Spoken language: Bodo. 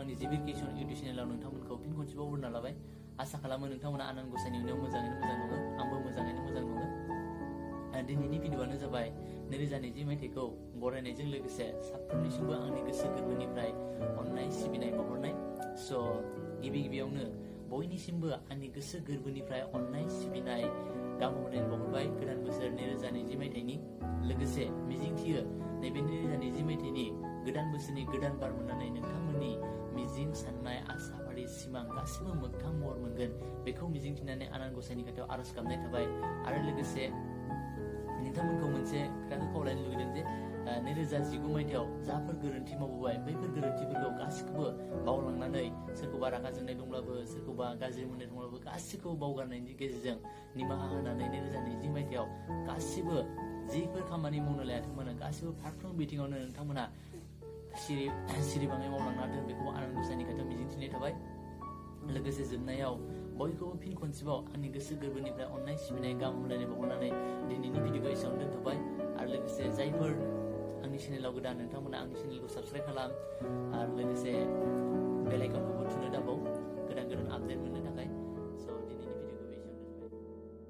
आंनि जिबिकेसन इउटुब चेनेलाव नोंथांमोनखौ फिन खनसेबाव बरायना लाबाय। आसा खालामो नोंथांमोना आनान गसाइनि उनाव मोजाङैनो मोजां दङ, आंबो मोजाङैनो मोजां दङ। दिनैनि भिडिअ'आनो जाबाय 2020 मायथाइखौ बरायनायजों लोगोसे साफ्रोमनिसिमबो आंनि गोसो गोरबोनिफ्राय अननाय सिबिनाय बावहरनाय। स' गिबियावनो बयनिसिमबो आंनि गोसो गोरबोनिफ्राय अननाय सिबिनाय गाहाम हामलायनाय बावहरबाय गोदान बोसोर 2020 मायथाइनि। लोगोसे मिजिंथियो नैबे 2020 मायथाइनि गोदान बोसोरनि गोदान बार मोननानै नोंथांमोननि मिजिं साननाय आसाफारि सिमां गासिबो मोगथां महर मोनगोन, बेखौ मिजिंथिनानै आनान गसाइनि खाथियाव आर'ज गाबनाय थाबाय। आरो लोगोसे नोंथांमोनखौ मोनसे खोथाखौ खावलायनो लुगैदों जे 2019 मायथाइयाव जाफोर गोरोन्थि मावबोबाय बैफोर गोरोन्थिफोरखौ गासिखौबो बावलांनानै, सोरखौबा रागा जोंनाय दंब्लाबो सोरखौबा गाज्रि मोननाय दंब्लाबो गासिखौबो बावगारनायनि गेजेरजों निमाहा होनानै 2020 मायथाइयाव गासिबो जिफोर खामानि मावनो लायाथोंमोन गासिबो फारफ्रोम बिथिङावनो नोंथांमोना सिरिबाङै मावलांनो हाथों, बेखौ आनान गसाइनि खाथियाव मिजिंथिनाय थाबाय। लोगोसे जोबनायाव बयखौबो फिन खनसेबाव आंनि गोसो गोरबोनिफ्राय अननाय सिबिनाय गाहाम हामलायनाय बावहरनानै दिनैनि भिडिअ'खौ एसेयावनो दोनथ'बाय। आरो लोगोसे जायफोर आंनि चेनेलाव गोदान नोंथांमोना आंनि चेनेलखौ साबस्क्राइब खालाम, आरो लोगोसे